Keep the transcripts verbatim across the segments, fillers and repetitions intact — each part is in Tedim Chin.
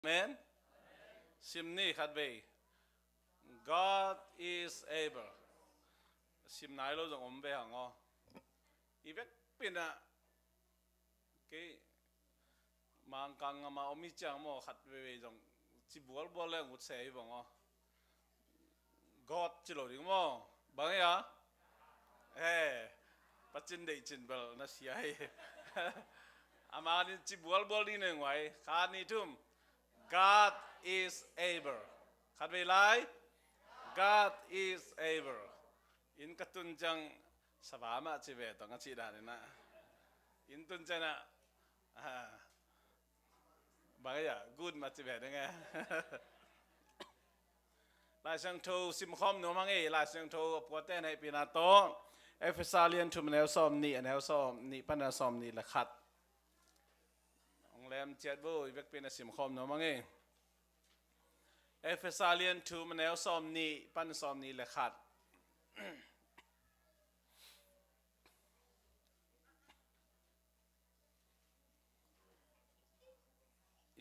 Amen. Sim ni khat vei. God is able. Sim nai lo zong om ve hang aw. I vekpi-in ah kei Mangkang ngam ah om i ciang maw, khat veivei zong ci bualbual leng ut se hi vong aw. God ci lo ding maw. Bang hi a? Eh, pacin deih cin bel na sia hi. A man in ci bualbual ding nei nguai. Khat ni thum. God is able. Khat vei lai. God is able. Inn ka tun ciang sava mah ci ve tong a cih dan in ah. Inn tun ciang ah. Ah. Bang hi a, good mah ci ve ding e. Lai Siangtho simkhawm nuam hang e, Lai Siangtho a puate na hehpihna tawh. Efesa lian thum a neu sawm nih, a neu sawm nih pan a sawm nih le khat. Hong lem ciat vo, i vekpi-in ah simkhawm nuam hang e. Efesa lian thum a neu sawm nih pan sawm nih le khat.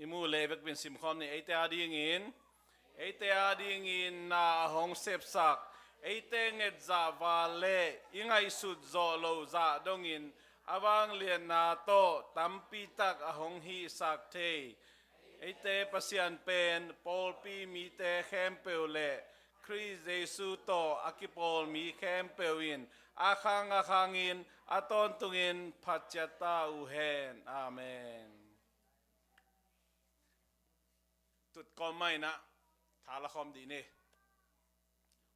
I mu le vekpi-in simkhawm ni. Eite a dingin, eite a dingin na a hong sepsak, eite ngetzah val le i ngaihsut zawh loh zah dongin a vangliatna tawh tampi tak a hong hihsak thei, eite Pasian pen pawlpi mite khempeuh le Khrih Jesu tawh a kipawl mi khempeuh in a khang a khangin a tawntungin phat ciat ta uh hen. Amen. Tut kawm mah in ah tha la khawm dih ni.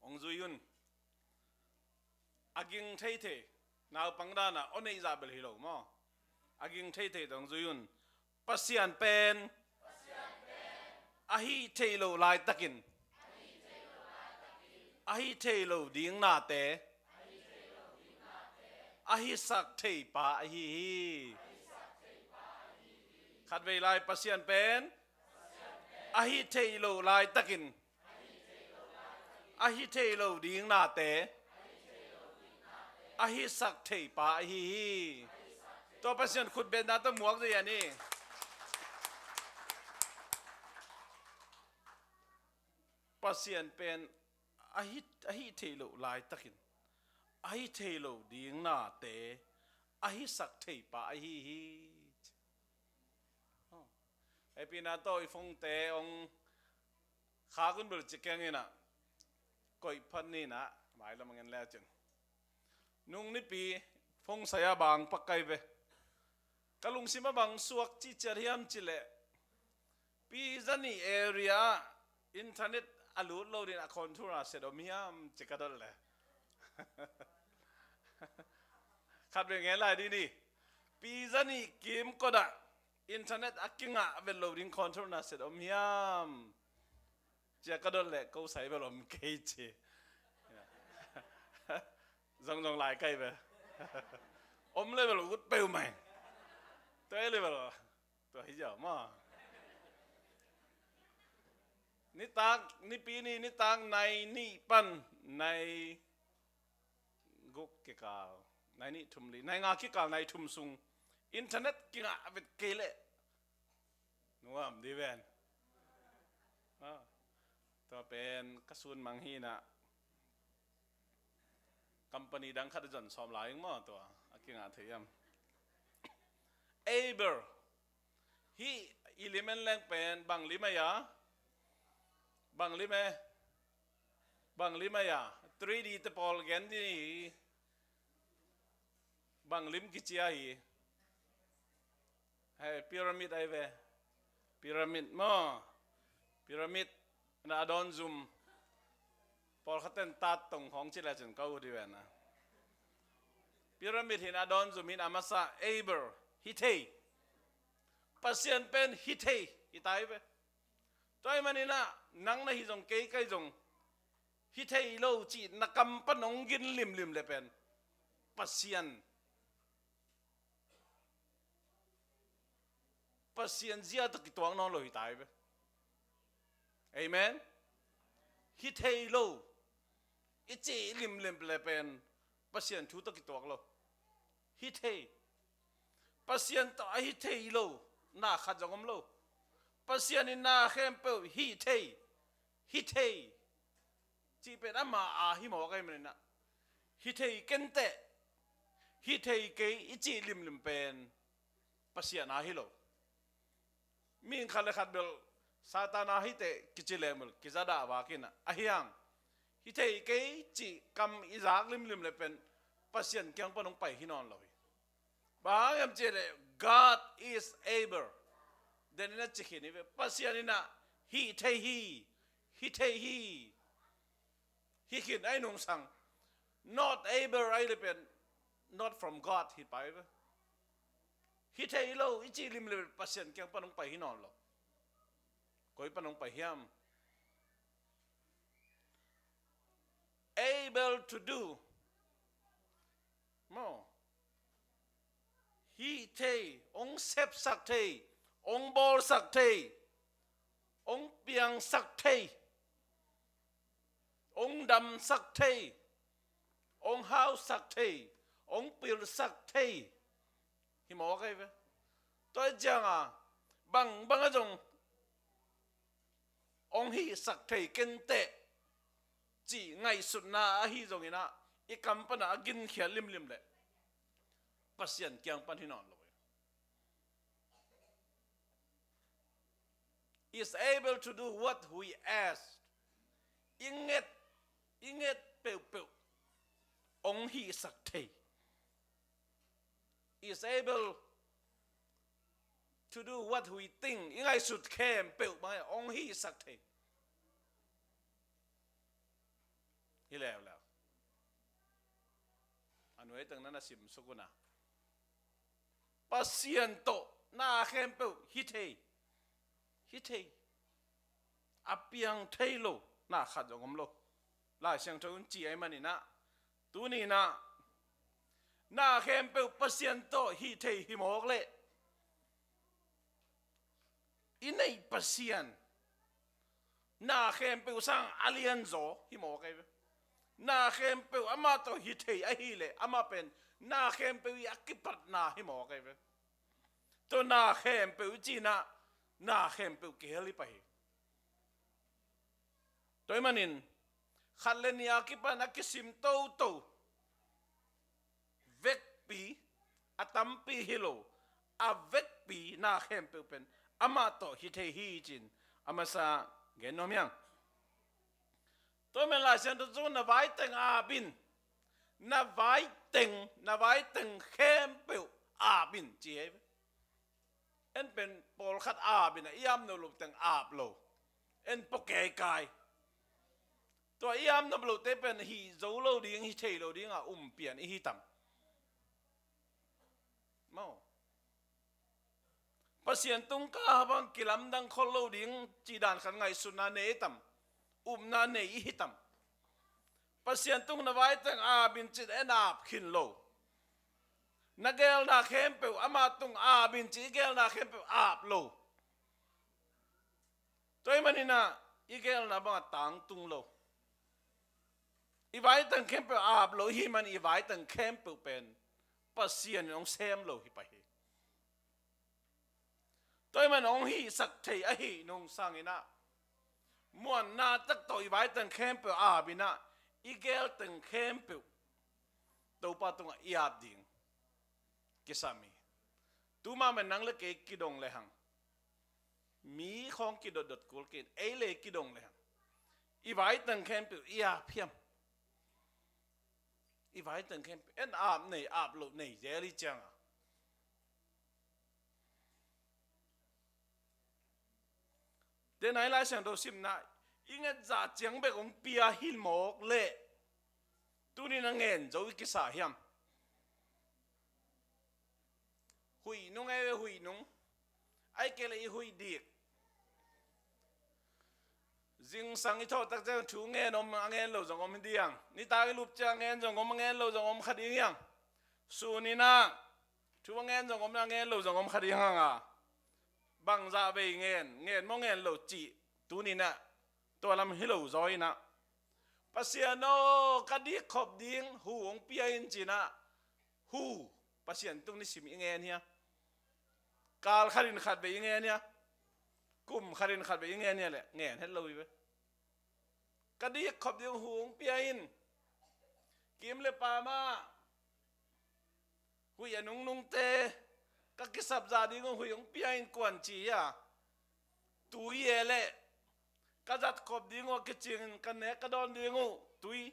Hong zui un. A ging theithei, naupang dan ah aw neih zah bel hi lo maw. A ging theithei tawh hong zui un. Pasian pen a hih theih loh laitakin a hih theih loh ding nate a hisak thei pa ahi hi. Khatvei lai, Pasian pen a hih theih loh laitakin a hih theih loh ding nate a hisak thei pa ahi hi. Tua Pasian khutbetna tawh muak zia ni. Pasian pen a hih, a hih theih loh laitakin a hih theih loh ding nate a hisak thei pa ahi hi. Hehpihna tawh i phone-te hong khak un bel ci keng in ah, koih phat ni in ah, mailam a ngen lecin. Nung nipi phone sai-a bang pak kai ve. Ka lungsim a bang suak cihciat hiam cih leh, Pi Zani area ah internet a lut lo ding a control na set om hiam ci ka dot leh. Khatvei ngen lai dih ni. Pi Zani kimkot ah internet a kingah vet lo ding control na set om hiam ci a ka dot leh, ko sai bel om kei ci. Zongzong lai kai bel. Om leh bel ut peuhmah. Tua leh bel tua hi ziau maw. Nitak, nipi ni, nitak nai nih pan nai guk kikal, nai nih thum li, nai nga kikal, nai thum sung internet kingah vet kei leh nuam dih ven. Ah. Tua pen ka sun mang hi in ah, company dang khat a zon sawm lai ing maw, tua a kingah thei hiam. Able. Hih i lim en leng pen bang lim a hia? Bang lim e? Bang lim a hia? Three D te pawl gen dih ni. Bang lim kici a hi? Hei, pyramid ahi ve. Pyramid maw. Pyramid na a dawn zum. Pawlkhat ten tat tong khawng ci lecin ka ut hi ven a. Pyramid hi in a dawn zum hi in a masa able, hi thei. Pasian pen hi thei hi ta hi ve. Tua ahih manin ah nang na hi zong kei ka hi zong hi thei lo cih na kam pan hong gin limlim leh pen Pasian Pasian zia tawh kituak nawn lo hi ta hi ve. Amen. Hi thei lo. I cih limlim leh pen Pasian thu tawh kituak lo. Hi thei. Pasian tawh a hi thei lo na khat zong om lo. Pasian in na khempeuh hih thei, hih thei cih pen ama a hi mawk ahih manin ah, hih thei kenteh, hih thei kei i cih limlim pen Pasian a hi lo. Mi khat le khat bel Satan a hi teh kici leng bel kizadah vak in ah, ahi hang hih thei kei cih kam i zak limlim le pen Pasian kiang pan hong pai hi nawn lo hi. Bang hang hiam cih leh, God is able. Den in a ci khin hi ve. Pasian in ah hih thei hi, hih thei hi, hih khin a hi nungsang. Not able ahih leh pen not from God hi pah hi ve. Hih thei lo i cih limlim le Pasian kiang pan hong pai hi nawn lo. Koi pan hong pai hiam? Able to do. Maw, hih thei, hong sepsak thei, hong bawlsak thei, hong piangsak thei, hong damsak thei, hong hausak thei, hong pilsak thei hi mawk ahi ve. Tua hi ciangin bang bang a zong hong hihsak thei kenteh cih ngaihsutna ahi zongin ah, i kam pan a ginkhiat limlim leh Pasian kiang pan hi nawn lo hi. Is able to do what we ask. I nget, i nget peuhpeuh hong hihsak thei. Is able to do what we think. I ngaihsut khempeuh bang hong hihsak thei. Hi leuleu. A nuai teng na na sim suk un a, Pasian tawh na khempeuh hih thei, hih thei, a piang thei lo na khat zong om lo. Lai Siangtho in ci ahih manin ah, tuni in ah na khempeuh Pasian tawh hih thei hi mawk leh, i neih Pasian na khempeuh sang a lianzaw hi mawk ahi ve. Na khempeuh amah tawh hih thei ahih leh, amah pen na khempeuh i a kipatna hi mawk ahi ve. Tua na khempeuh i cih in ah, na khempeuh kihel hi pah hi. Tua ahih manin khat le nih a kipan a kisim toto vekpi, a tampi hi lo, a vekpi na khempeuh pen amah tawh hih thei hi ci-in a masa gen nuam hi hang. Tua ahih manin Lai Siangtho sung na vaiteng ap in, na vaiteng, na vaiteng khempeuh ap in ci hi ve. En pen pawlkhat ap in a, i ap nop loh teng ap lo. En pua keikai. Tua i ap nop lohte pen hih zo lo ding, hih thei lo ding a um pian i hi tam? Maw. Pasian tung ka bang kilamdang khol lo ding cih dan khat ngaihsutna nei tam? Upna nei i hi tam? Pasian tung na vaiteng ap in ci-in en ap khin lo. Na geelna khempeuh amah tung ap in ci-in i geelna khempeuh ap lo. Tua ahih manin ah i geelna bang a tangtung lo. I vaiteng khempeuh ap lo i hih manin i vaiteng khempeuh pen Pasian in hong sem lo hi pah hi. Tua ahih manin hong hihsak thei ahih nungsang in ah, muanna tak tawh i vaiteng khempeuh ap in ah, i geelteng khempeuh Topa tungah i ap ding kisam hi. Tu mah manin nang le kei kidong lehang, mi khawng kidotdot kul kei in, ei le kidong lehang, i vaiteng khempeuh i ap hiam? I vaiteng khempeuh en ap nei, ap loh nei zel hi ciang a, denai Lai Siangtho simna, i nget zah ciang bek hong pia hi mawk leh, tuni-in a ngen zo i kisa hiam? Huih nung e, huih nung. Ahih kei leh i huih dik. Zingsang i thawh tak ciang thu ngen om, a ngen lo zong om hi ding. Nitak i lup ciang a ngen zong om, a ngen lo zong om kha ding hi hang. Sun in ah thu a ngen zong om, a ngen lo zong om kha ding hang a, bangzah vei ngen, ngen maw ngen lo cih tuni-in ah tua lam hi lo zaw in ah, Pasian aw, ka dik khop ding hu hong pia in ci-in ah, hu Pasian tung nisim i ngen hia? Kal khat in khat vei i ngen hia? Kum khatin khat vei i ngen hi a leh ngen het lo hi ve. Ka dik khop ding hu hong pia in. Kim le pam ah huih a nungnungte ka kisap zah ding uh huih hong pia in kuan ci hi a. Tui e leh ka zat khop ding uh a kicing in ka nek ka dawn ding uh tui.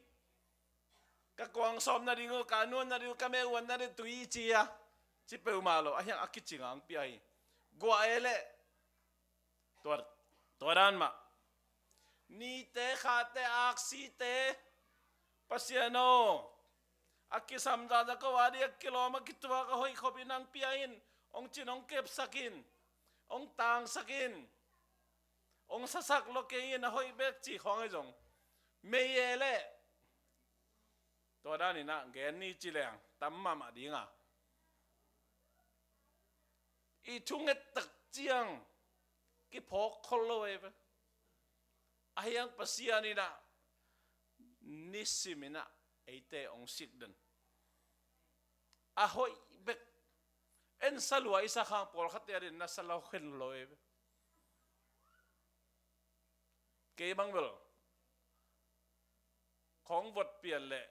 Ka kuang sawm nading uh, ka nuan nading uh, ka meh uan nading tui ci a. Ci peuhmah lo, a hiang a kicing a hong pia hi. Guah e leh tua, tua dan mah. Nite, khate, aksite, Pasian aw, a kisam zahzah ko a ding a kilawm a kituak a hoih khop in hong pia in, hong cin hong kepsak in, hong tangsak in, hong sasak lo kei in a hoih bek ci khawng ahi zong mei e leh tua dan in ah gen ni ci leng tam mahmah ding a. I thunget tak ciang kiphawk khol lo ei ve. A hiang Pasian in ah nisim in ah eite hong sik den. A hoih bek. En sa lua i sa khang pawlkhatte a din na sa lo khen lo ei ve. Kei bang bel khawng vot pian leh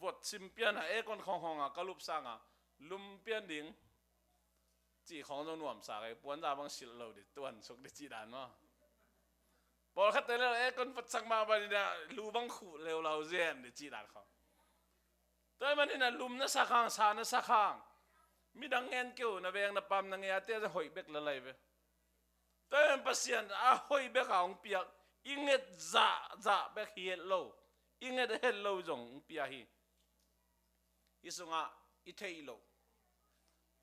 vot sim pian a aircon khawng hawng a ka lup sang a lum pian ding cih khawng zong nuamsa kei, puanza bang silh lo dih, tuan suk dih cih dan maw. Pawlkhatte le aircon vot sak mah bang in a lu bang khuh leulau zen dih cih dan khawng. Tua ahih manin a lum na sa khang, sa na sa khang, midang ngen keu na veng na pam na ngei a te hoih bek la lai ve. Tua ahih manin Pasian a hoih bek a hong piak, i nget zahzah bek hi het lo, i nget het lo zong hong pia hi. Hi sungah i theih loh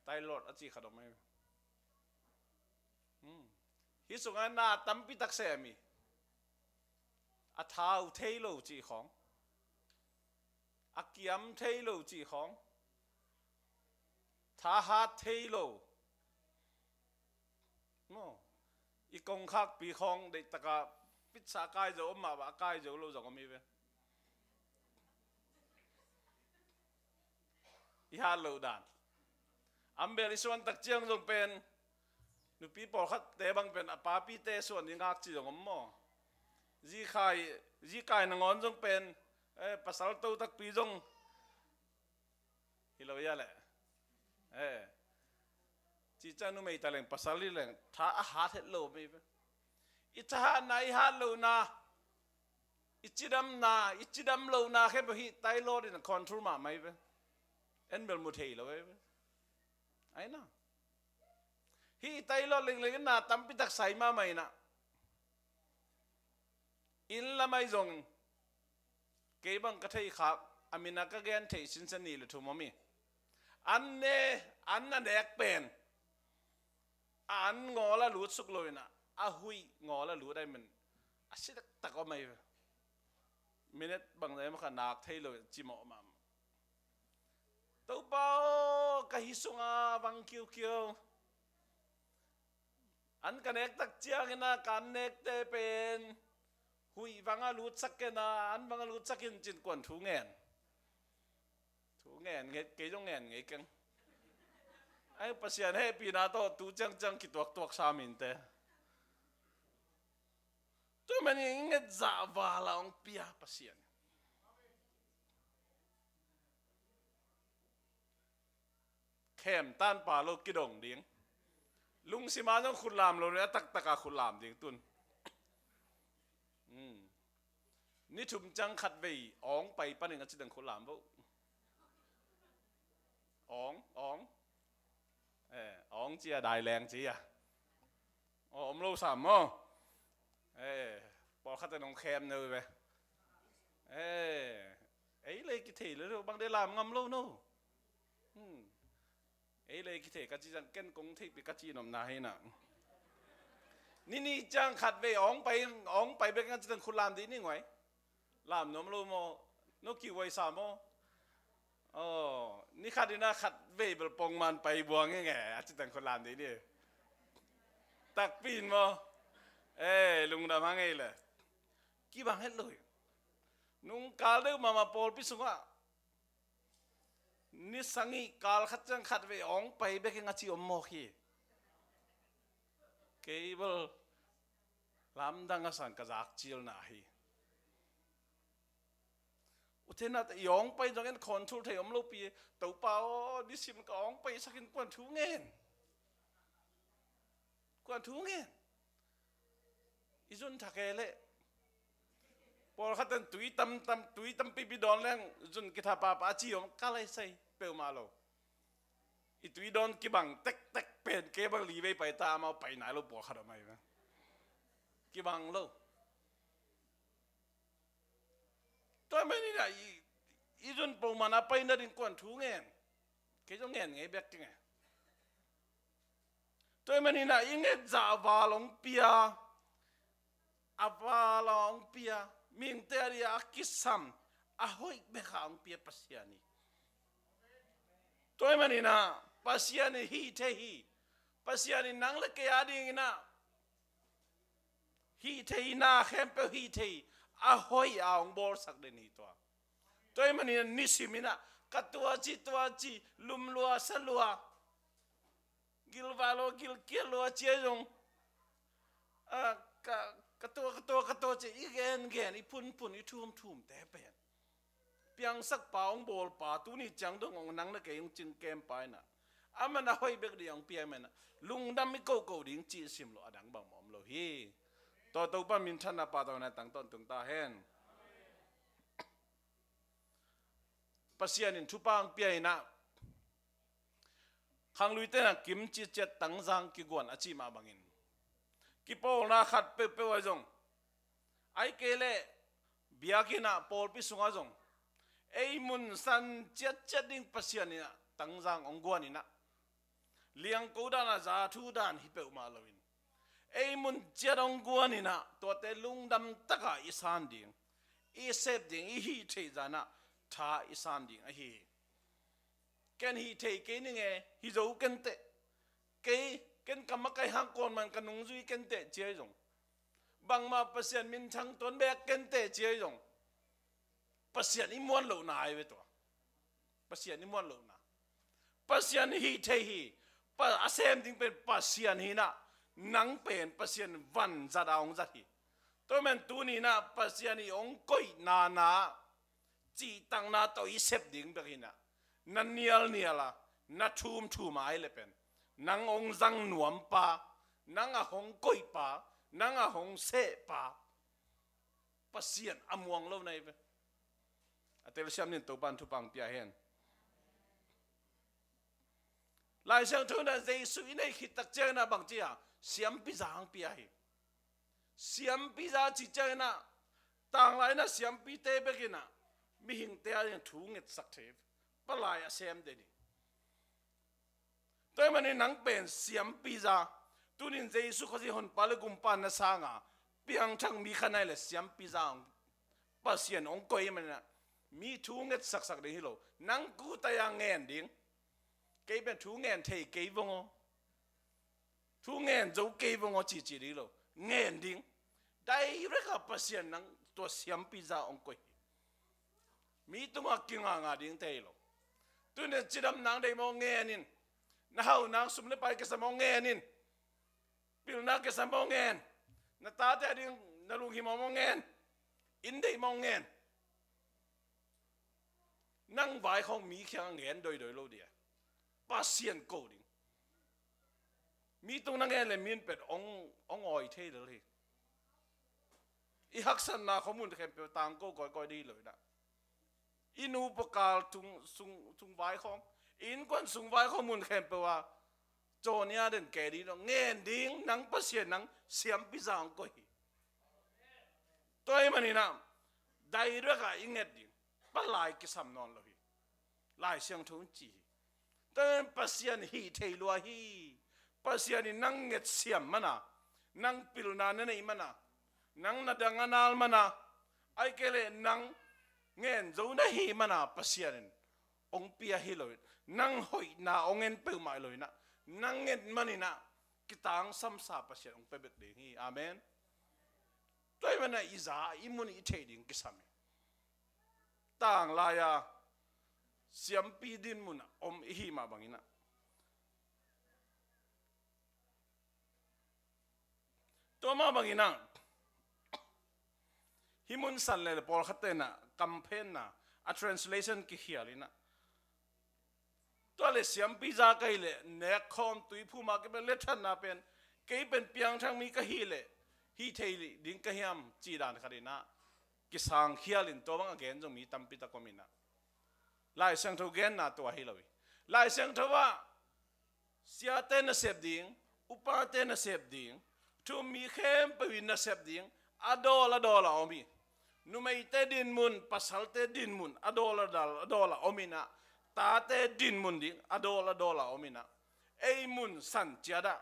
Tylot a ci khat om ahi. Hmm. Hi sungah na tampi tak sem hi. A thau thei lo cih khawng, a kiam thei lo cih khawng, thahat thei lo. Maw, i kongkhakpi khawng deihtaka pizza a kai zo om mah bang a kai zo lo zong om hi ve. I hat loh dan. Ambel i suan tak ciang zong pen nupi pawlkhatte bang pen a papite suan i ngak ci zong om maw. Zikhai, zikai nangawn zong pen, eh, pasal to takpi zong hi lo ia leh. Eh. Cih ciang numei ta leng pasal hi leng tha a hat het lo mei ve. I thahatna, i hat lohna, i cidamna, i cidam lohna khempeuh hih Tylot in a control mahmah hi ve. En bel mu thei lo hi ve. Aina. Hih Tylot lengleng in na tampi tak sai mahmah in a. Inn lam ahi zong kei bang ka theih khak a min a ka gen theih sinsen nih le thum om hi. An ne, an na nek pen a an ngawl a lut suk lo in a, a huih ngawl a lut ahi man a si taktak om ahi ve. Minute bang zai mah kha nak thei lo in cimawh mahmah. Topa aw, ka hi sunga vang kiukiu. An ka nek tak ciangin a ka an nekte pen huih vang a lutsak ken a, an vang a lutsak in cin kuan thu ngen. Thu ngen, ngen, kei zong ngen ngei keng. Ai Pasian hehpihna tawh tu ciangciang kituaktuak sa minte. Tua manin i nget zah val a hong pia Pasian. Khem tanpa lo kidong ding. Lungsim a zong khutlam lo le a taktak a khutlam ding tun. Hmm. Ni thum ciang khat vei awng pai panin a ci dang khutlam vo. Awng, awng. Eh, awng ci a, dai leng ci a. Aw, om lo sam maw. Eh, pawlkhat in hong khem neu ve. Eh, ei lei kithei lo bang de lam ngam lo no. Hmm. Ei lei kithei ka ci zang ken kong theihpih ka ci nopna hi na. Ni nih ciang khat vei awng pai, awng pai bek a ci zang khutlam dih ni nguai. Lam nuam lo maw? No kihuai sa maw? Aw, ni khat in a khat vei bel pongman pai buang hi nge, a ci teng khutlam dih ni. Takpi in maw? Eh, lungdam hang ei le. Kibang het lo hi. Nung kal deuh mahmah pawlpi sungah ni sang ih kal khat ciang khat vei awng pai bek hi nga ci om mawk hi. Ok. Kei bel lamdang a san ka zak cilna hi. U te nau te, i awng pai zong en control thei om lo pi. Topa aw, nisim ka awng pai sakin kuan thu ngen. Kuan thu ngen. I zun thak e leh. Pawlkhat in tui tam tam, tui tampipi dawn leng zun kitha papa a ci om ka lai sai peuhmah lo. I tui dawn kibang tektek pen kei bang li vei pai ta, amau pai nai lo pawlkhat om ahi ve. Kibang lo. Tua manin ah i, i zun peuhmah na pai nading kuan thu ngen. Kei zong ngen ngei bek keng e. Tua manin ah i nget zah a val hong pia, a val hong pia, mihingte a dia a kisam, a hoih bek a hong pia Pasian hi. Tua manin ah Pasian in hih thei hi. Pasian in nang le kei a dingin ah hih thei, na khempeuh hih thei, a hoih a hong bawlsak den hi tua. Tua ahih manin nisim in ah ka tua ci, tua ci, lum lua, sa lua, gil va lua, gil kial lua ci ahi zong, ah, ka, ka tua, ka tua, ka tua ci, i gen gen, i phun phun, i thum thum te pen piangsak pa, hong bawl pa, tuni ciang dong hong nang na kei hong cing kem pa in ah, a man a hoih bek ding hong pia man ah, lungdam i ko ko ding cih sim lo, a dang bang mawh om lo hi. Tua Topa minthanna, pahtawina tang tawntung ta hen. Pasian in thupha hong pia in ah, khangluite in ah kim ciatciat tangzang kiguan a cih mah bangin, kipawlna khat peuhpeuh ahi zong, ahih kei leh biakinn ah, pawlpi sungah zong, ei mun san ciatciat ding Pasian in ah tangzang hong guan in ah, liangko dan a zathu dan hi peuhmah loin, ei mun ciat hong guan in ah, tuate lungdam taka i san ding, i sep ding, i hih theih zah in ah tha i san ding ahi hi. Ken hih thei kei ning e, hi zo ken teh. Kei, ken ka makaih hang kuan man ka nungzui ken teh ci ahi zong, bangmah Pasian minthang tuan beek ken teh ci ahi zong, Pasian i muan lohna ahi ve tua. Pasian i muan lohna. Pasian hih thei hi. Pa, a sem ding pen Pasian hi in ah, nang pen Pasian vanzat a hong zat hi. Tua man tuni in ah Pasian i hong koihna na, cihtakna tawh i sep ding bek hi in ah, na nialnial a, na thumthum a ahih leh pen, nang hong zang nuam pa, nang a hong koih pa, nang a hong seh pa, Pasian a muang lo na hi ve. A telsiam nin, Topa in thupha hong pia hen. Lai Siangtho in ah Jesu i neih khit tak ciangin ah bang ci a, siampi za hong pia hi. Siampi za cih ciangin ah, tanglai in ah siampite bek in ah mihingte a ding thu ngetsak thei, palai a sem den hi. Tua ahih manin nang pen siampi za, tunin Jesu Khazih Honpa le Gumpa na sang a, piangthak mi khat na hih leh siampi za hong, Pasian hong koih ahih manin ah, mi thu ngetsaksak ding hi lo. Nang kut ah a ngen ding, kei pen thu ngen thei kei vong aw, thu ngen zo kei vong aw cihcih ding hi lo. Ngen ding. Direct a Pasian nang tua siampi za hong koih hi. Mi tungah kinganga ding thei lo. Tuni cidam nang deih maw, ngen in. Na hau nang sum le pai kisa maw, ngen in. Pilna kisa maw, ngen. Na tate a ding na lunghimawh maw, ngen. Inn deih maw, ngen. Nang vaikhawng mi kiangah ngen doidoi lo ding a, Pasian ko ding. Mi tung na ngen leh mi in pen hong, hong awi thei lel hi. I haksatna khua mun khempeuh tangko kawikawi ding hi lo in ah, i nu pakal tung sung, sung vaikhawng, i innkuan sung vaikhawng mun khempeuh ah cawnia den ke ding lo. Ngen ding, nang Pasian nang siampi za hong koih hi. Tua ahih manin ah direct a i nget ding, palai kisam nawn lo hi. Lai Siangtho in ci hi. Tua ahih manin Pasian hih thei lua hi. Pasian in nang nget siam man a, nang pilna na neih man a, nang na dang a nal man a, ahih kei leh nang ngen zo na hih man a, Pasian in hong pia hi lo in, nang hoihna hong en peuhmah hi lo in ah, nang nget manin ah kitangsamsa Pasian hong pia bek ding hi. Amen. Tua ahih manin ah i za, i mun, i theih ding kisam hi. Tanglai a siampi dinmun ah om i hih mah bangin ah, Tua mah bangin ah, hih mun san le le pawlkhat tenah kamphenna a translation kikhial inah, tua le siampi za ka hih leh nekkhawm tuiphum a kipan le thatna pen, kei pen piangthak mi ka hih leh hih thei ding ka hiam cih dan khat inah kisangkhial in tua bang a gen zong mi tampi tak om inah, Lai Siangtho genna tua hi lo hi. Lai Siangtho ah siate nasep ding, upate nasep ding, thu-um mi khempeuh in nasep ding a dawl a dawl a om hi. Numeite dinmun, pasalte dinmun a dawl a dawl a dawl a om inah, tate dinmun ding a dawl a dawl a om inah, ei mun san ciat ah,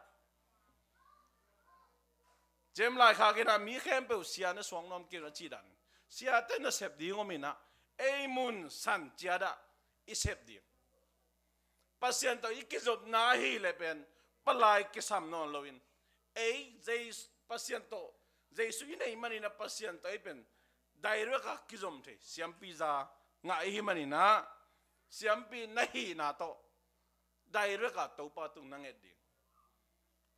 James laikhak inah mi khempeuh sia na suak nuam kei un a cih dan, siate nasep ding om inah, ei mun san ciat ah i sep ding. Pasian tawh i kizopna ahih leh pen palai kisam nawn loin, ei Jesu, Pasian tawh, Jesu i neih man inah Pasian tawh ei pen direct a kizom thei siampi za ngah i hih man inah, siampi na hihna tawh direct a Topa tung na nget ding.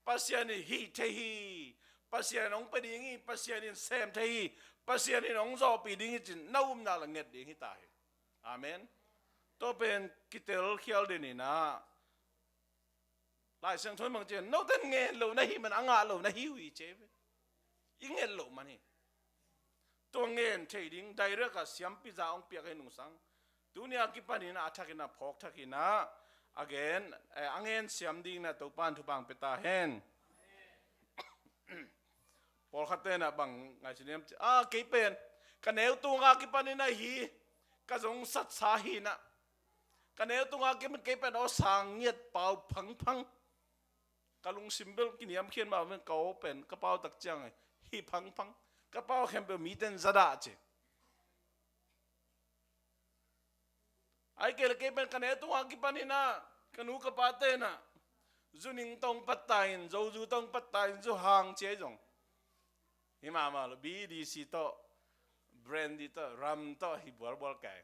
Pasian in hih thei hi, Pasian in hong pia ding hi, Pasian in sem thei hi, Pasian in hong zawhpih ding hi cin na upna la nget ding hi ta hi. Amen. Tua pen kitelkhial den inah, Lai Siangtho in bang ci hiam, note in ngen lo na hih man a ngah lo na hi uh hi ci hi ve. I nget loh man hi. Tua ngen thei ding direct a siampi za hong piak hi nungsang, tuni a kipan inah a thak inah phawk thak inah a gen, eh, a ngen siam ding inah Topa in thupha pia ta hen. Pawlkhat tenah bang ngaihsun hiam cih leh, ah, kei pen ka neu tung a kipan inah hih ka zong satsa hi inah, ka neu tung a kipan kei pen aw sang ngiat pau phangphang. Ka lungsim bel kiniamkhiat mah ven, ka aw pen ka pau tak ciang hi phangphang. Ka pau khempeuh mite in za dah ci. Ahih kei leh kei pen ka neu tung a kipan inah ka nu ka pa tenah zu ning tawh hong patta in, zo zu tawh hong patta in, zu hang ci ahi zong hi mahmah lo, B D C tawh, brandy tawh, rum tawh hi bualbual kei.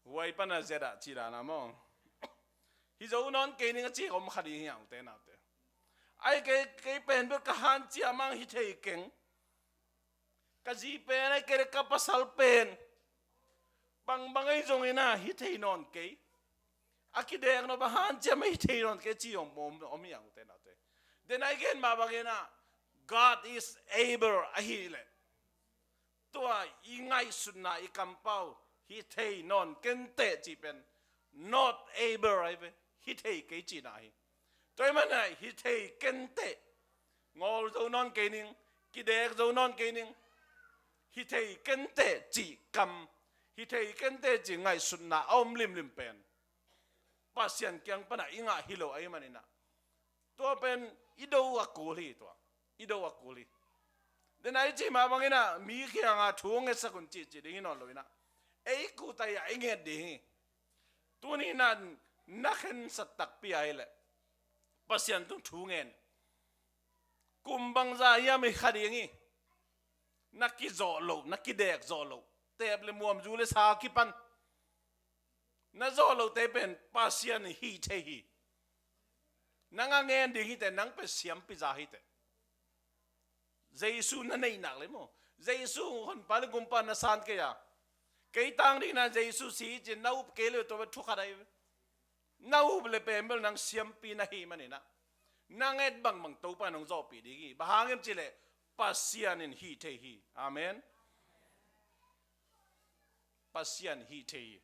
Huai pan a zet ah ci dan a maw, hi zo nawn kei ning a ci om kha ding hi a, ute naute. Ahih kei, kei pen bel ka hanciam a hi thei keng. Ka zi pen ahih kei leh ka pasal pen bangbang ahi zongin ah hi thei nawn kei. A kidek nop a hanciam a hi thei nawn kei ci om, om, om hi a, ute naute. Den a i gen mah bangin ah, God is able ahih leh, tua i ngaihsutna, i kampau hi thei nawn kenteh cih pen not able ahi ve, hi thei kei cihna hi. Tua ahih manin ah hi thei kenteh, ngawl zo nawn kei ning, kidek zo nawn kei ning, hi thei kenteh cih kam, hi thei kenteh cih ngaihsutna a om limlim pen Pasian kiang pan ah i ngah hi lo ahih manin ah, tua pen i do a kul hi, tua i do a kul hi. Den a i cih mah bangin ah mi kiangah thu ngetsak un cih, cih ding hi nawn lo in ah, ei kuta ah i nget ding hi. Tuni in ah na khensat takpi ahih leh Pasian tung thu ngen. Kum bangzah hiam i kha ding hi. Na kizawh loh, na kidek zawh loh, teep le muam, zu le sa kipan na zawh lohte pen Pasian in hih thei hi. Nang a ngen ding hi teh, nang pen siampi za hi teh. Jesu na neih nak leh maw, Jesu honpa le gumpa na san kei a, kei tang dingin ah Jesu si hi ci-in na up kei leh tua pen thu khat ahi ve. Na up leh pen bel nang siampi na hih manin ah, na nget bangbang Topa in hong zawhpih ding hi. Bang hang hiam cih leh Pasian in hih thei hi. Amen. Pasian hih thei hi.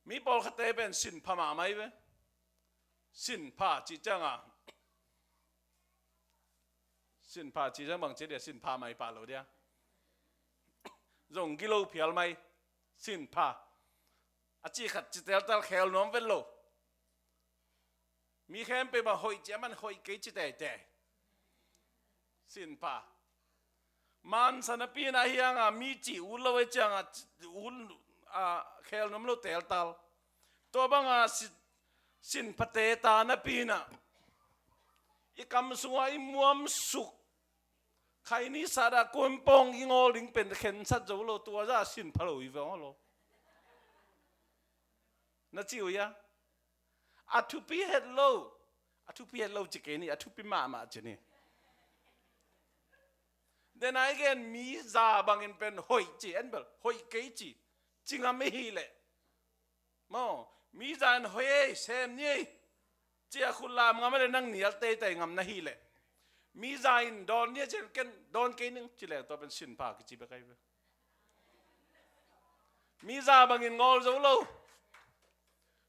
Mi pawlkhatte pen sin pha mahmah hi ve. Sin pha cih ciangah, sin pha cih ciang bang ci dia, sin pha mah hi pah lo dia. Zong gilo phial mah hi, sin pha. A cih khat ci teltel, khel nuam vet lo. Mi khempeuh bang hoih ci a, aman hoih kei ci teitei. Sin pha. Mansa napi in ah hi hang a, mi cih ut lo ahih ciangah, ut, a, khel nuam lo teltel. Tua bangah si-, sin phate ta napi in ah, i kam sungah i muamsuk Khaini sat a kumpawng i ngawl ding pen khensat zo lo, tua zah sin pha lo i veng aw lo. Na ci uh ia? A thupi het lo. A thupi het lo ci kei ni, a thupi mahmah ci ni. Denai gen mi za bangin pen hoih ci, en bel hoih kei ci. Ci ngam i hi leh. Maw, mi za in hoih ei, sem ni ei. Ci a khut lam ngam a le nang nial teitei ngam na hi leh. Mi za in dawn ni a ci ken dawn kei ning ci leng tua pen sin pha kici bek ai ve. Mi za bangin ngawl zo lo.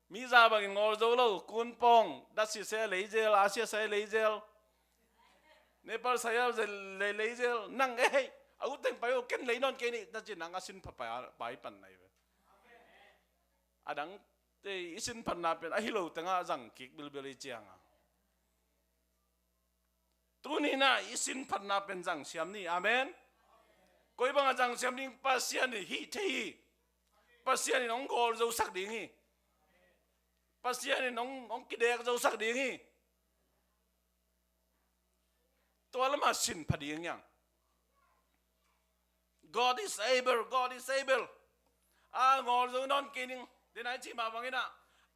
Mi za bangin ngawl zo lo. Kunpawng, dasi se leizel, asia se leizel. Nepal saya lei leizel. Nang ei, a ut teng pai o ken lei nawn kei ni, na ci nang a sin pha pai pan nai ve. A dang te i sin phatna pen a hi lo tengah zang kik bilbil i cianga. Tuni na i sin phatna pen zang siam ni. Amen. Koi bangah zang siam ding? Pasian in hih thei hi. Pasian in hong gawl zo sak ding hi. Pasian in hong, hong kidek zo sak ding hi. Tua lamah sin pha ding hiang. God is able, God is able. A ngawl zo nawn kei ning. Denai ci mah bangin ah,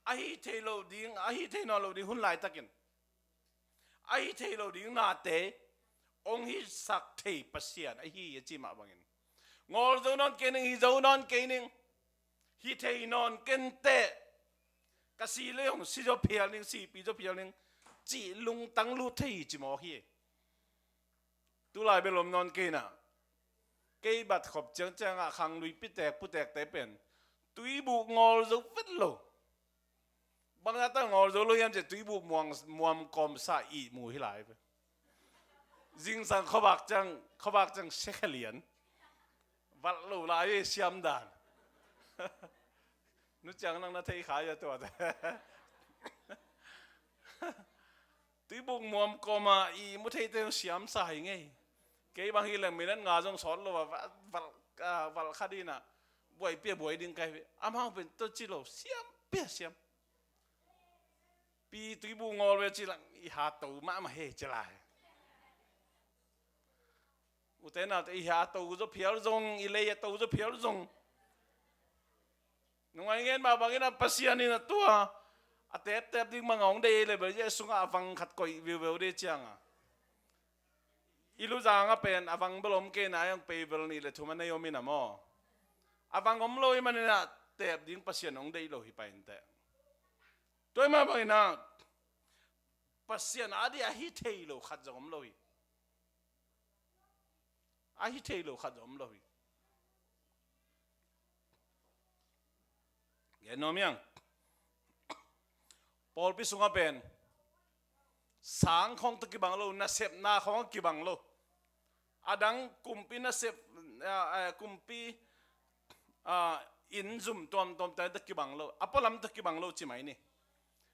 a hi thei lo ding, a hi thei nawn lo ding hun laitakin, a hi thei lo ding nate hong hisak thei Pasian ahi a ci mah bangin, ngawl zo nawn kei ning, hi zo nawn kei ning. Hi thei nawn ken teh. Ka si le hong si zaw phial ning, sipi zaw phial ning, cih lungtang lut thei hi ci mawk hi. Tulai bel om nawn kei na. Kei bat khop ciangciangah khanglui pitek putekte pen tuibuh ngawl zo vet lo. Bangzah ta ngawl zo lo hiam ciah, tuibuh muam kawmsa ihmu hi lai ve. Zingsang khuavak ciang, khuavak ciang sekhe lian. Valh lo lai ve siam dan. Nu ciang nang na thei kha ia tuate. Tuibuk muam kawma ihmu theite siamsa hi ngei. Kei bang hi leng minute nga zong sawt lo a, valh kha dinah buaipia buai ding kai ve. Amau pen tawh ci lo siam pia siam. Pi tuibuk ngawl ve ci lang i ha to mahmah he ci lai. Ute naute, i ha to zaw phial zong, i lei a to zaw phial zong. Nungai ngen mah bangin a Pasian in a tua a teptep ding bang a hong deih le bel, Jesu sungah a vang khat koih viuveu dei cianga. I luzang a pen a vang bel om kei na, a hong pei bel nih le thum a nei om in a maw. A vang om lo i manin a tep ding Pasian hong deih lo hi pai inteh. Tua i mah bangin a Pasian a dih a hi thei lo khat zong om lo hi. A hi thei lo khat zong om lo hi. Gen nuam hiang. Pawlpi sungah pen sang khawng tawh kibang lo, nasepna khawng kibang lo. A dang kumpi nasep, ah, ah, kumpi, ah, inn zum tuamtuam te tawh kibang lo, a pualam tawh kibang lo ci mai ni.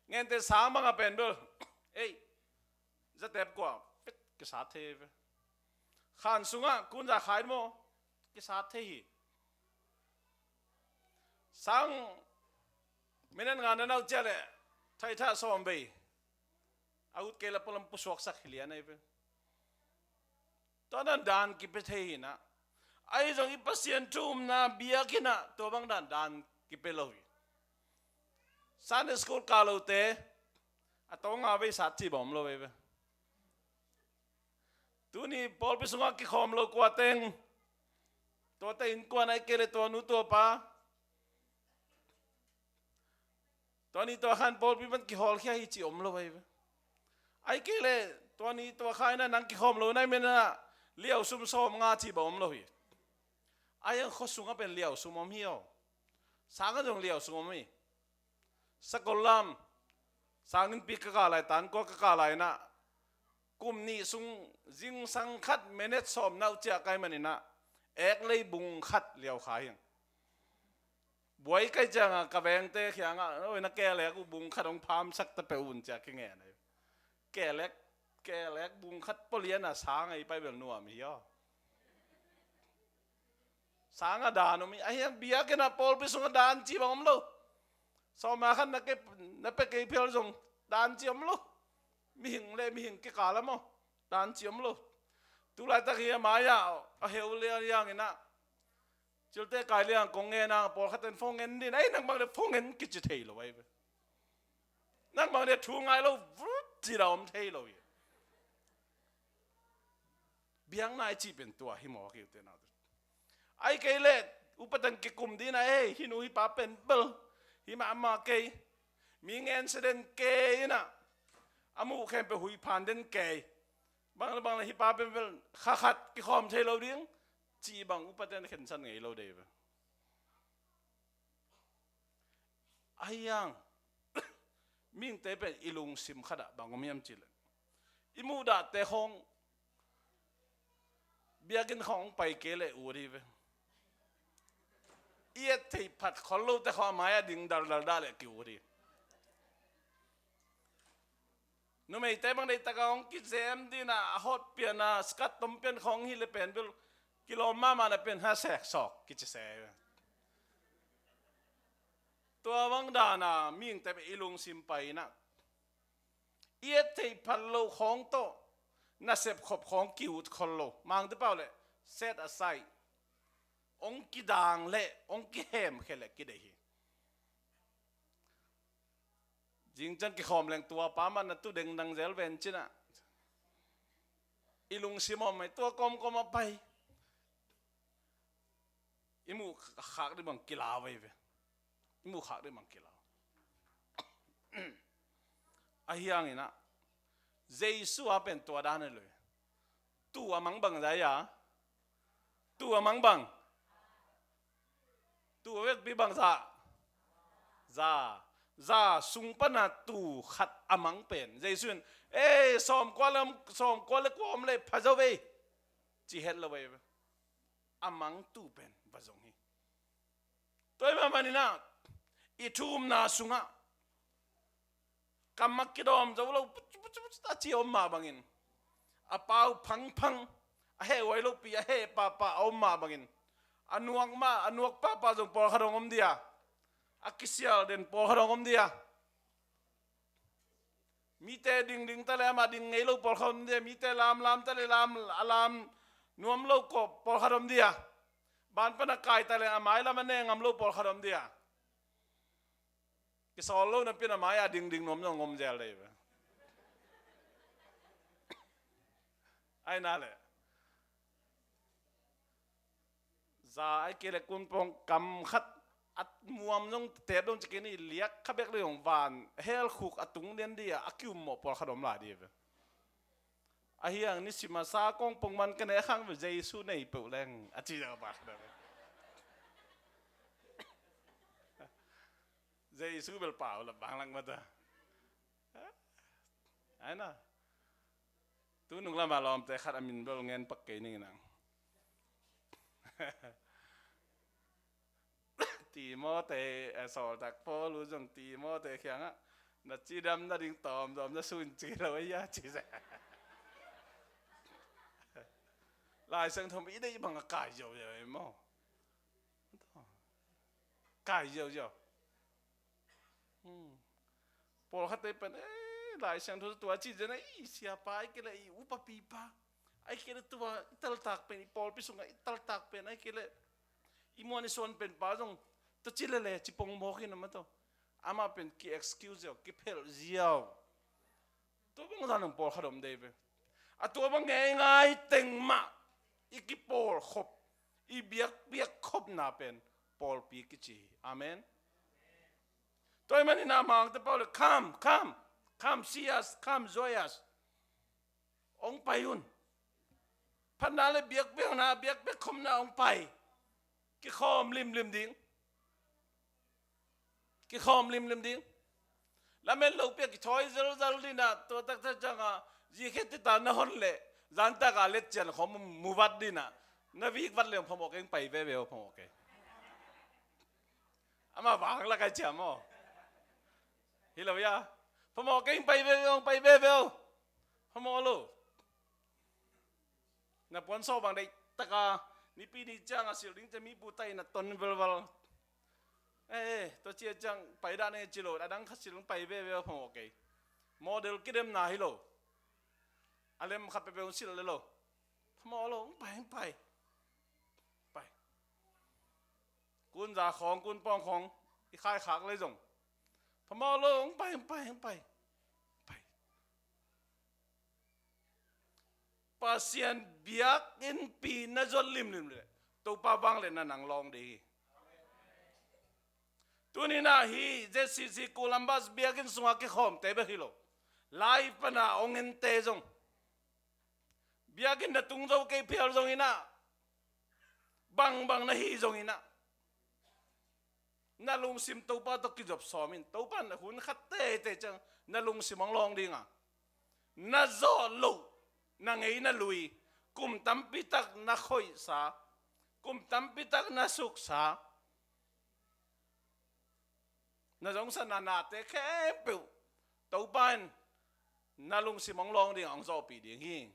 Ngente sang bangah pen bel ei, zatep kua pet kisat thei ve. Khan sungah kunza khai maw, kisat thei hi. Sang minute nga na nau ciah leh thaithah sawm vei a ut kei la pualam pusuaksak hi lian ahi ve. Tua dan dan kipia thei hinah. Ahi zong i Pasian thu umna biakinn ah tua bang dan dan kipia lo hi. Sunday school kah lote a tawng nga vei sat ci bawm lo vei ve. Tuni pawlpi sungah kikhawm lo kua teng, tuate innkuan ahi kei le tua nu tua pa, tua ni tua khan pawlpi pan kihawlkhia hi ci om lo ahi ve. Ahi kei le tua ni tua kha inah nang kikhawm lo nai menah liausum sawm nga ci bawm lo hi. Ahi ang khuasungah pen liausum om hi aw. Sangah zong liausum om hi. Sakol lam, sanginpi ka kah lai, tankua ka kah lai inah kum nih sung zingsang khat minute sawm nau ciah kai maninah ek lei bung khat liau kha hiang. Buai kai ciangah ka vengte khiangah, oi, na kelek uh bung khat hong phamsak ta peuh un ciah kingen ahi. Kelek, kelek bung khat pawlian a sang ahi pai bel nuam hi aw. Sangah dan om hi. Ahi ang biakinn ah pawlpi sungah dan ci bang om lo. Sawma khan na pia kei phial zong dan ci om lo. Mihing le mihing kikal a maw, dan ci om lo. Tulaitak hi a mai-ah a heu liang inah, cilte kai liang kong ngen a, pawlkhat in phone ngen ding, ei, nang bang le phone ngen kici thei lo ahi ve. Nang bang le thu ngai lo, vut ci-a om thei lo hi. Biakna i cih pen tua hi maw, a kiute nau te. Ahih kei leh upaten kikum ding a, ei, hih nu hih pa pen bel hi mahmah kei, mi ngensia den kei inah, a muh khempeuh huih phan den kei, bang le bang le hih pa pen bel kha khat kikhawm thei lo ding, cih bang upaten khensan ngei lo dei ve. Ahi hang mihingte pen i lungsim khatah bang om hiam cih leh, i muhdahte khawng, biakinn khawng pai kei leh ut hi ve. I et theih phat khol lote khawng a mai-ah ding daldal dah leh ki-ut hi. Numeite bang deihtak a hong kizem ding a, a hawt pian a, skirt tom pian khawng hi leh pen bel kilawm mahmah na pen, ha, sek sawk kici se. Tua bang dan a mihingte pen i lungsim pai inah, i et theih phat lo khawng tawh, nasep khop khawng ki-ut khol lo. Mangte pau leh set aside. Hong kidang leh hong kihemkhia leh kideih hi. Zing ciang kikhawm leng tua pa mah na tu dengdang zel ven ci-in ah, i lungsim om mai, tua kawmkawm a pai. I muh khak ding bang kilau veve. I muh khak ding bang kilau. Ahi hangin ah, Jesu a pen tua dan hi lo hi. Tuu a mang bang za hi a? Tuu a mang bang? Tuu a vekpi bang za? Za. Za sung pan a tuu khat a mang pen, Jesu in, "Ei, sawmkua le, sawmkua le kua om leh pha zo ve," ci het lo veve. A mang tuu pen va zong hi. Tua ahih manin ah, i thu-umna sungah kam a kidawm zo lo, puc, puc, puc, a ci a om mah bangin, a pau phangphang, a heh huai lopi, a heh pahpah a om mah bangin, a nuak mah, a nuak pahpah zong pawlkhat hong om dia, a kisial den pawlkhat hong om dia. Mite dingding ta leh amah ding ngei lo pawlkhat om dia, mite lamlam ta leh lam, a lam nuam lo kawp pawlkhat om dia. Ban pan a kai ta leh a mailam a ne ngam lo pawlkhat om dia. Kisawl lo napi-in a mai-ah dingding nuam zong om zel dei ve. Ai na leh, za ai kei leh kun pong kam khat a muam zong tep dong ci kei ni, liak kha bek dei hong van hel khuk a tung lian dia, a ki-um mawh pawlkhat om lai di ve. Ahi hang nisim a sa kong pong man ka ne khang ve, Jesu nei peuh leng a ci zang a bak da ve. Jesu bel pau la bang lang mata. Ai na. Tu nung lama lawmte khat a min bel ngen pak kei ning nang. Timote, eh, sawltak Paul uh zong Timote kiangah, "Na cidam nading tawmtawm na sun ci lo ei a," ci se. Lai Siangtho i deih bang a kai ziauziau ei maw? Kai ziauziau. Hmm. Pawlkhatte pen, eh, Lai Siangtho tua ci zen, eh, i siapa ai kei leh, i upapipa ai kei leh, tua i taltak pen, i pawlpi sungah i taltak pen ai kei leh, i muan i suan pen pa zong tua ci lele ci pongmawk hi na maw tua. Amah pen ki-excuse ziau, kiphelh ziau. Tua bang zan hong pawlkhat om dei ve. A tua bang ngeingai teng mah i kipawlkhop, i biakpiak khopna pen pawlpi kici hi. Amen. Tua ahih manin a mangte pau le, "Come, come, come see us, come join us." Hong pai un. Phatna le biakpiakna, biakpiak khopna hong pai. Kikhawm limlim ding. Kikhawm limlim ding. Lamen lopi a kithawi zelzel ding a, tua taktak ciangin zikhe tita na hon leh, zantaka letcian khawng mu vat ding a, na vik vat leng phamawh keng, pai veve aw, phamawh keng. Amah vang lak ai ciam aw. Hi lo ia. Phamawh keng, pai veve aw, pai veve aw. Phamawh lo. Na puansaw bang deih taka, nipi ni ciang a silh ding ciang mi butai na ton velval. Eh, eh, tua cia ciang pai dah ne ci lo, a dang khat silh pai veve aw, phamawh kei. Model kidemna hi lo. A lem khat peuhpeuh silh le lo. Phamawh lo, hong pai, hong pai. Pai. Kun za khawng, kun pawng khawng i khaikhak lei zong, phamawh lo, hong pai, hong pai, hong pai. Pai. Pasian biakinnpi na zuat limlim leh Topa vangliatna nang lawng ding hi. Tuni-in ah hih Z C C Columbus biakinn sungah kikhawmte bek hi lo, lai pana hong ente zong, biakinn na tung zo kei phial zongin ah, bangbang na hih zongin ah, na lungsim Topa tawh kizop sawm in. Topa in hun khat teitei ciang na lungsim hong lawng ding a, na zawh loh, na ngei na lui, kum tampi tak na khoihsa, kum tampi tak na suksa, na zongsatna nate khempeuh Topa in na lungsim hong lawng ding a, hong zawhpih ding hi.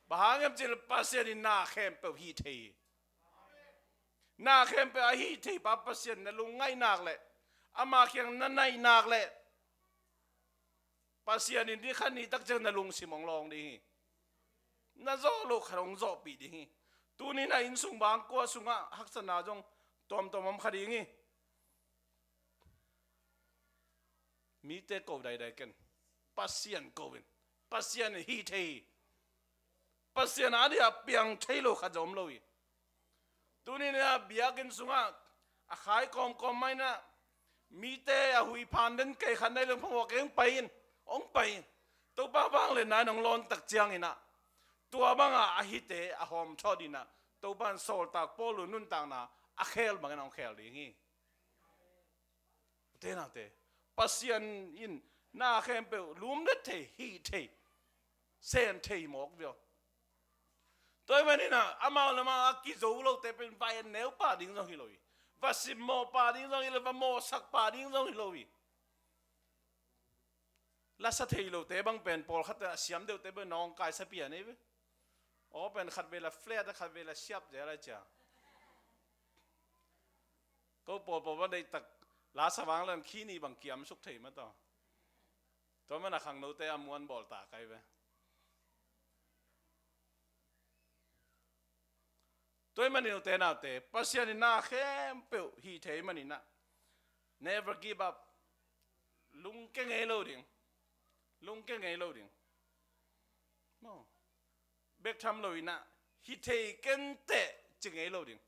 Bang hang hiam cih leh Pasian in na khempeuh hih thei hi. Na khempeuh a hih theipa Pasian na lungngaih nak leh, ama kiang na naih nak leh, Pasian in ni khat ni tak ciang na lungsim hong lawng ding hi. Na zawh loh khat hong zawhpih ding hi. Tuni-in ah inn sung bang kua sungah haksatna zong tuamtuam om kha ding hi. Mite ko daidai ken, Pasian ko in. Pasian in hih thei hi. Pasian a dia piang thei lo khat zong om lo hi. Tuni-in ah biakinn sungah a khai kawmkawm mah in ah, mite a huih phan den kei khat na hih leh phamawh kei, hong pai in, hong pai in. Topa vangliatna in hong lawn tak ciangin ah, tua bangah a hihte a hawmthawh ding in ah, Topa in sawltak Paul nuntakna a khel bangin hong khel ding hi. Ute naute, Pasian in na khempeuh lumlet thei, hih thei, sem thei mawk ve aw. Tua ahih manin ah amau lamah a kizo lote pen va en neu pah ding zong hi lo hi. Va simmawh pah ding zong hi lo, va mawhsak pah ding zong hi lo hi. Lasa thei lote bang pen pawlkhat a siam deuhte bang nawngkai sa pian ei ve. Aw pen khat vei la flat a, khat vei la siap zel a cia. Ko pawlpawl va deihtak lasa vang lan khi nih bang kiamsuk thei mah tawh. Tua mana khangnote a muan bawl ta kai ve. Tua ahih manin ute naute, Pasian in na khempeuh hih thei manin ah, never give up. Lungke ngei lo ding. Lungke ngei lo ding. Maw. Bek tham lo in ah, hih thei kenteh ci ngei lo ding.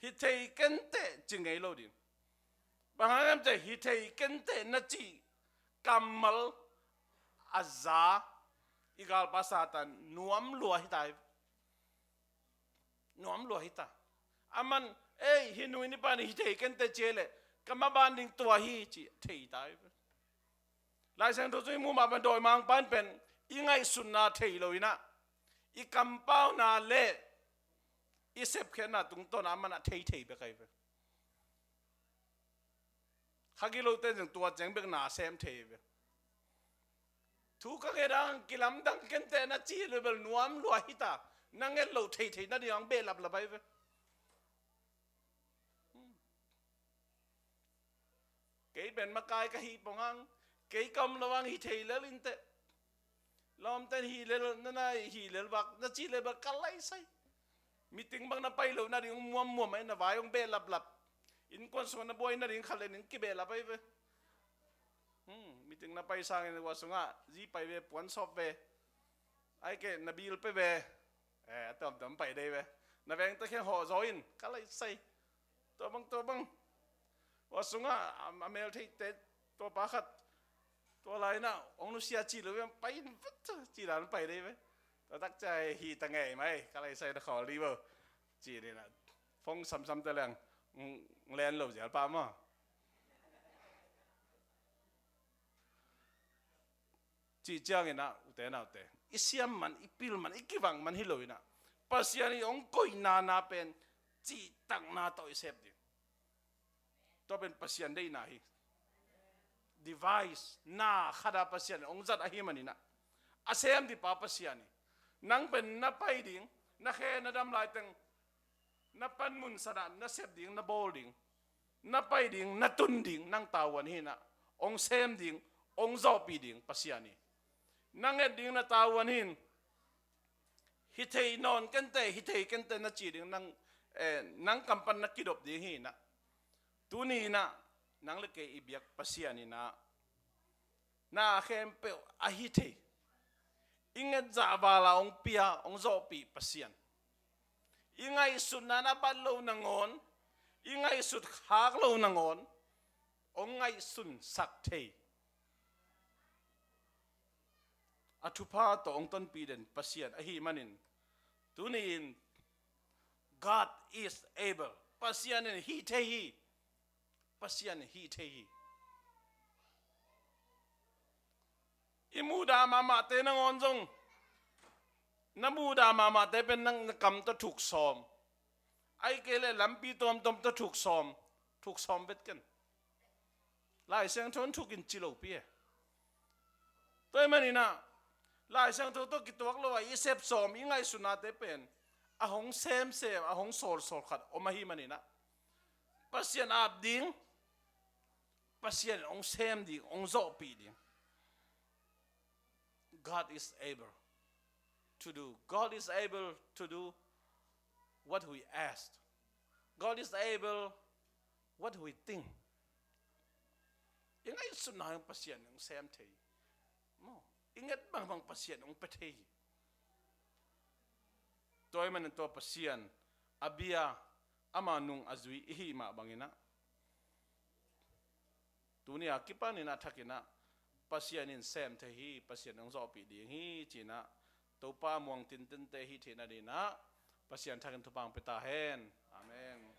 Hih thei kenteh ci ngei lo ding. Bang hang hiam cih leh hih thei kenteh na cih kammal a za i galpa Satan nuam lua hi ta hi. Nuam lua hi ta. Aman, ei, hih nu in hih pa in hih thei kenteh ci leh ka maban ding tua hi ci thei ta hi. Laisiangtho sung i muh mah bang dawimangpa in pen i ngaihsutna thei lo in ah, i kampauna le i sepkhiatna tungtawn ah aman a thei thei bek ahi ve. Kha gilote in zong tua ciang bek na sem thei ve. Thu ka nget ang, kilamdang kenteh na ci leh bel nuam lua hi ta. Na nget loh thei thei nading ang behlap lap ahi ve. Kei pen makai ka hih pong ang, kei ka om lo ang hih thei lel inteh. Lawmten hih lel, na na hih lel vak na ci leh bel ka laisai. Meeting bang na pai loh nading hong muammuam ahi, na vai hong behlaplap. Innkuan sungah na buai nading khat le ning kibehlap ahi ve. Hmm, meeting na pai sangin ua sungah zi pai ve, puan sawp ve. Ai ke na bil pe ve. Eh, a tuamtuam pai dei ve. Na vengte kheng hawh zaw in, ka laisai. Tua bang, tua bang. Ua sungah a, a mel theihte, tua pa khat, tua lai-in ah hong nusia ci lo ve, pai in vet ci dan pai dei ve. Tua tak ciang hih ta ngei mai, ka laisai na khawl dih bo. Ci ni na. Phone samsam te leng, ng, ng len lo zial pa maw. Cih ciangin ah, ute naute, i siam man, i pil man, i kivak man hi lo in ah, Pasian in hong koihna na pen cihtakna tawh i sep ding. Tua pen Pasian deihna hi. Device, na khat a Pasian in hong zat ahih manin ah, a sem ding pa Pasian hi. Nang pen na pai ding, na khe na dam laiteng, na panmun san ah na sep ding, na bawl ding, na pai ding, na tun ding, nang tavuan hi in ah, hong sem ding, hong zawhpih ding Pasian hi. Na nget ding na tavuan hi in, Hi thei nawn kente, hi thei kente na ci ding, nang, eh, nang kam pan na kidop ding hi inah. Tuni inah nang le kei i biak Pasian inah na khempeuh a hi thei, i nget zah vala hong pia, hong zawhpih Pasian. I ngaihsutna na bat lo nangawn, i ngaihsut khak lo nangawn, hong ngaihsunsak thei, a thupha tawh hong tonpih den Pasian ahih manin, tuni in God is able. Pasian in hi thei hi. Pasian in hi thei hi. I muhdah mahmahte nangawn zong, na muhdah mahmahte pen nang na kam tawh thuk sawm. Ahih kei leh lampi tuamtuam tawh thuk sawm. Thuk sawm vet ken. Lai Siangtho in thuk in ci lopi e. Tua ahih manin ah, Lai Siangtho tawh kituak lo a i sep sawm, i ngaihsutnate pen a hong semsem, a hong sawlsawl khat om ahih manin ah, Pasian ap ding, Pasian in hong sem ding, hong zawhpih ding. God is able to do. God is able to do what we ask. God is able what we think. I ngaihsutna hong Pasian hong sem thei. Maw, i nget bangbang Pasian hong pia thei. Tua ahih manin tua Pasian a bia, ama nung a zui i hih mah bangin ah, tuni a kipanin a thakin ah, Pasian in sem thei hi, Pasian hong zawhpih ding hi ci-in ah, Topa muang tintinte hih theihna dingin ah Pasian thakin thupha hong pia ta hen. Amen.